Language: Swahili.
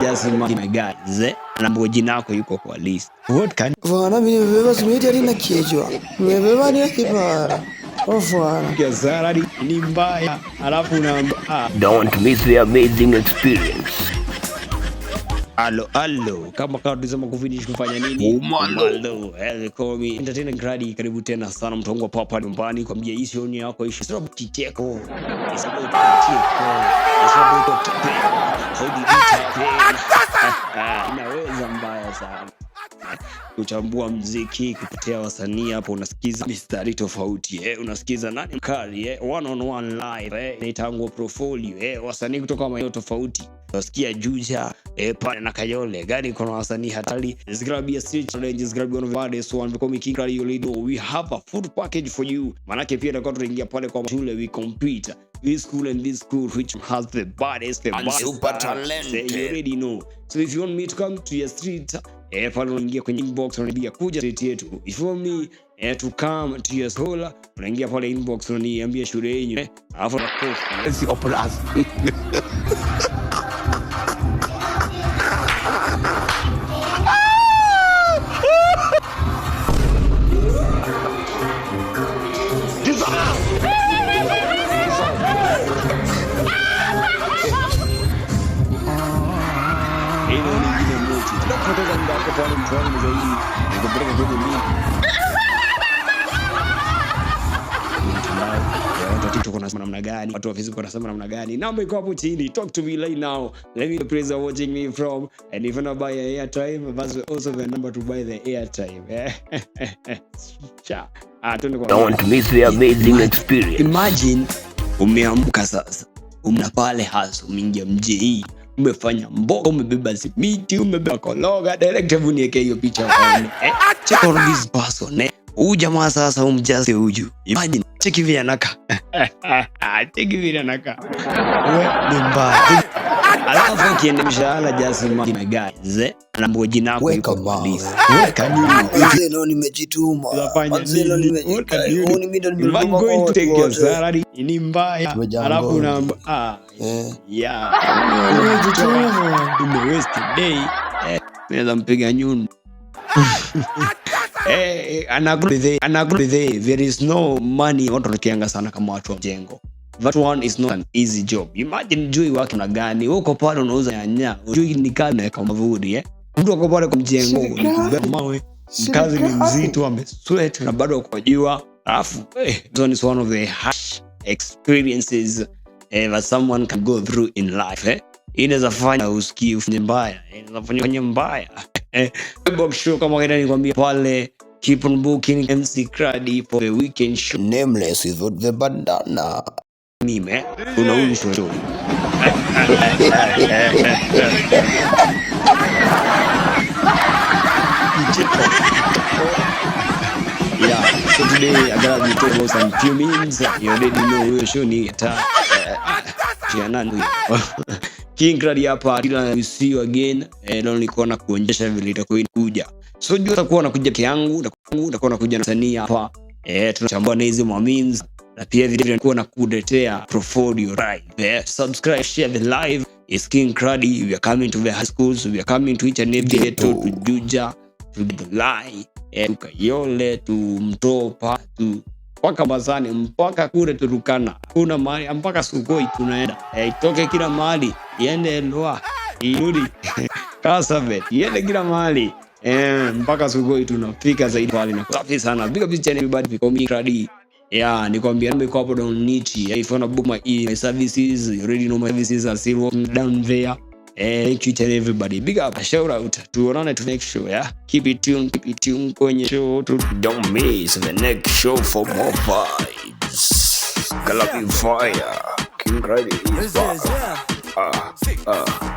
Just imagine, guys, na jina yako yuko kwa list. What can Bwana, mimi nimebeba simiti hadi na kichwa. Nimebeba hadi na kipara. Oh, bwana. Ya salary ni mbaya, alafu una Don't miss the amazing experience. Alo alo, kama kawa tulisema kufinish kufanya nini? Umalo. Umalo. Eh, call me Entertainer Gradi, karibu tena sana mtu wangu hapa nyumbani kwambia hii sio yako ishi. Sio kicheko. It's about kicheko. It's about pain. How did it happen? Inaweza mbaya sana. Kuchambua mziki kupitia wasanii hapo, unasikiza mistari tofauti, unasikiza nani mkali, one on one live, inaitangwa portfolio, wasanii kutoka maeneo tofauti, unasikia Juja, pale na Kayole gani, kuna wasanii hatari. It's gonna be a street challenge, it's gonna be one of the baddest one. Because King Kradi, you know we have a full package for you, manake pia tutakuwa tunaingia pale kwa shule, we compete this school and this school, which has the baddest, the And baddest super Say, you talented. already know. So if you want me to come to your street, pale unaingia kwenye inbox unaniambia kuja street yetu. If you want me to come to your school, unaingia pale inbox unaniambia shule yenyu, alafu napost. Let's open us. Hilo lingine mochi. Tunapoteza muda wako pale, mtu wangu, zaidi nikupeleka kwenye link mtandao ya watu wa TikTok wanasema namna gani, watu wa Facebook wanasema namna gani. Namba iko hapo chini. Talk to me right now. Let me know place you're watching me from. And if you wanna buy airtime, that's also the number to buy the airtime. Cha. Ah, twende kwa Don't miss the amazing experience. Imagine umeamka sasa, una pale hasa, umeingia mji, umefanya mboga, umebeba simiti, umebeba kologa. Direct, hebu niweke hiyo picha uone. Check out this person. Huyu jamaa sasa umjaze huyu. Imagine, cheki vile anakaa. Cheki vile anakaa. We, ni mbaya. Alafu akienda mshahara, just imagine, guys, na jina yako Weka yuko kwa mawe. list. Weka nini? Manze, leo nimejituma. Unafanya Manze, leo nini? What can you do? nimejituma. Mimi ndo If I'm nimetuma going kwa to watu take your wote. salary ni mbaya, Tumejaa alafu ngoni. una yeah, Nimejituma. ume waste day, naweza mpiga nyundo. There is no money. Watu wanakianga sana kama watu wa mjengo. That one is not an easy job. Imagine jui wake na gani, wewe uko pale unauza nyanya, ujui ni kazi unaweka mavuri. Mtu ako pale kwa mjengo ni kubeba mawe, mkazi ni mzito, amesweat na bado kwa jua, alafu this one is one of the harsh experiences that someone can go through in life. Inaweza fanya usikie ufanye mbaya, inaweza fanya ufanye mbaya. Box show kama kawaida nikwambia pale, keep on booking MC Kradi for the weekend show. Nameless without the bandana. Mimi kuna huyu show. Kicheko. Yeah, so today I gotta be talking about some few memes. You already know huyo show ni ta ya nani huyo? King Kradi hapa, ila we see you again. Leo nilikuwa na kuonyesha vile itakuwa inakuja. So jua takuwa nakuja peke yangu, nitakuwa nakuja na msanii hapa. Tunachambua na hizi ma memes na pia vile vile nilikuwa nakuletea portfolio live. Subscribe, share the live. It's King Kradi. We are coming to the high schools. We are coming to each and every ghetto, to Juja, to Githurai, to Kayole, to Mtopa, to mpaka Masani, mpaka kule Turukana, kuna mahali mpaka Sugoi tunaenda. Itoke kila mahali, iende Elwa, irudi Kasabet, iende kila mahali. Mpaka Sugoi tunafika zaidi pale na safi sana. Big up each and everybody, call me Kradi. Yeah, nikwambia namba iko hapo down nichi. If you wanna book my services, you already know my services are still working down there. Thank you to everybody. Big up, shout out. Tuonane to next show, yeah. Keep it tuned, keep it tuned kwenye show. Tu Don't miss the next show for more vibes. Gonna be fire. King Kradi is back.